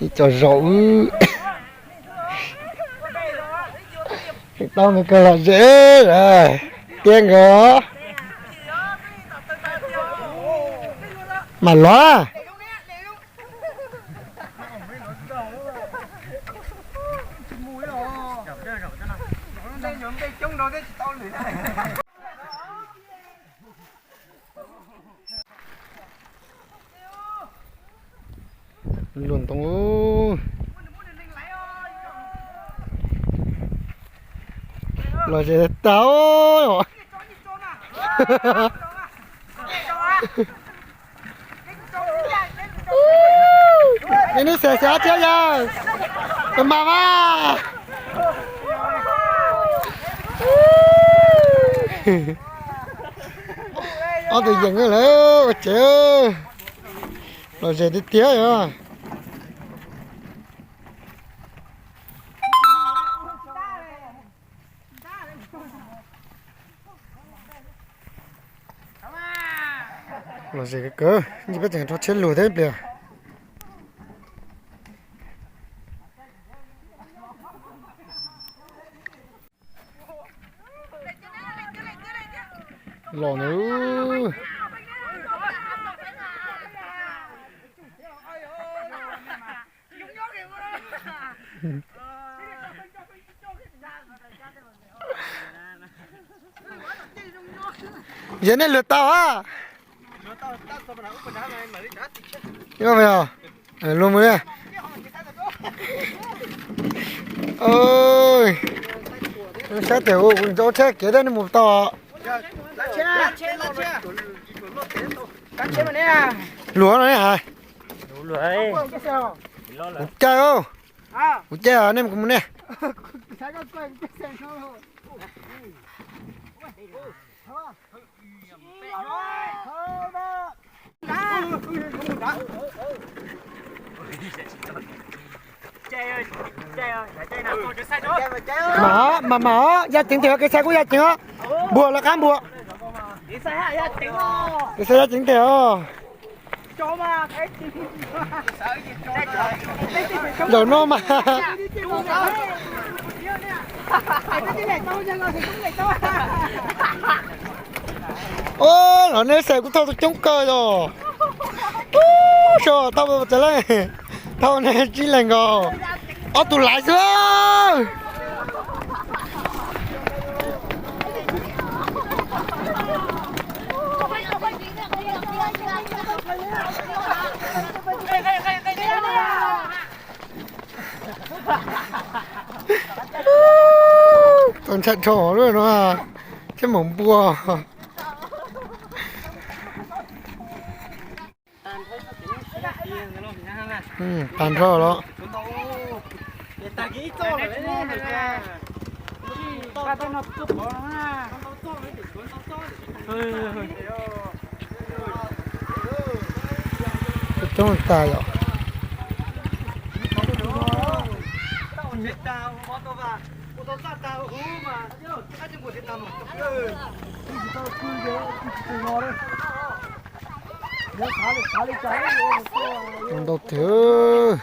Ib co zaum wb tau nkawd kawg los zem lawm, tiag nkawd mam los. Luag ntoo los zem tau. Neb xav xav thiab yawg, mas mas. Ob tug yeem lawm ua tsev, los zem tiag tiag os. Los zem kawg, ntshe peb tseem rho tsheb lug thiab ib pliag. Los na. Yog nej lwm tau a. Luag mus li. Saib tias kuv ntxov tsheb kev thiab nej mus tau. Luag no ne hais. Kuv caij, kuv caij, nej mus kuv mus ne. Mas, mas, mas, mas, yaj ceev tiag, kev xav kuj yaj ceev os. Npuag los qab npuag. Kev xav yaj ceev tiag os. Zaum no mas. Ub, los neb xav kuv thauj tus coob kawg yog. Ub, so thauj txawv leej, thauj neb tsib leeg nkaus, ob tug laiv xwb. Tau ntshai dhau lawm no, thiab mus npua. Tag nrho los. Coob tag yom. Ntau tiag.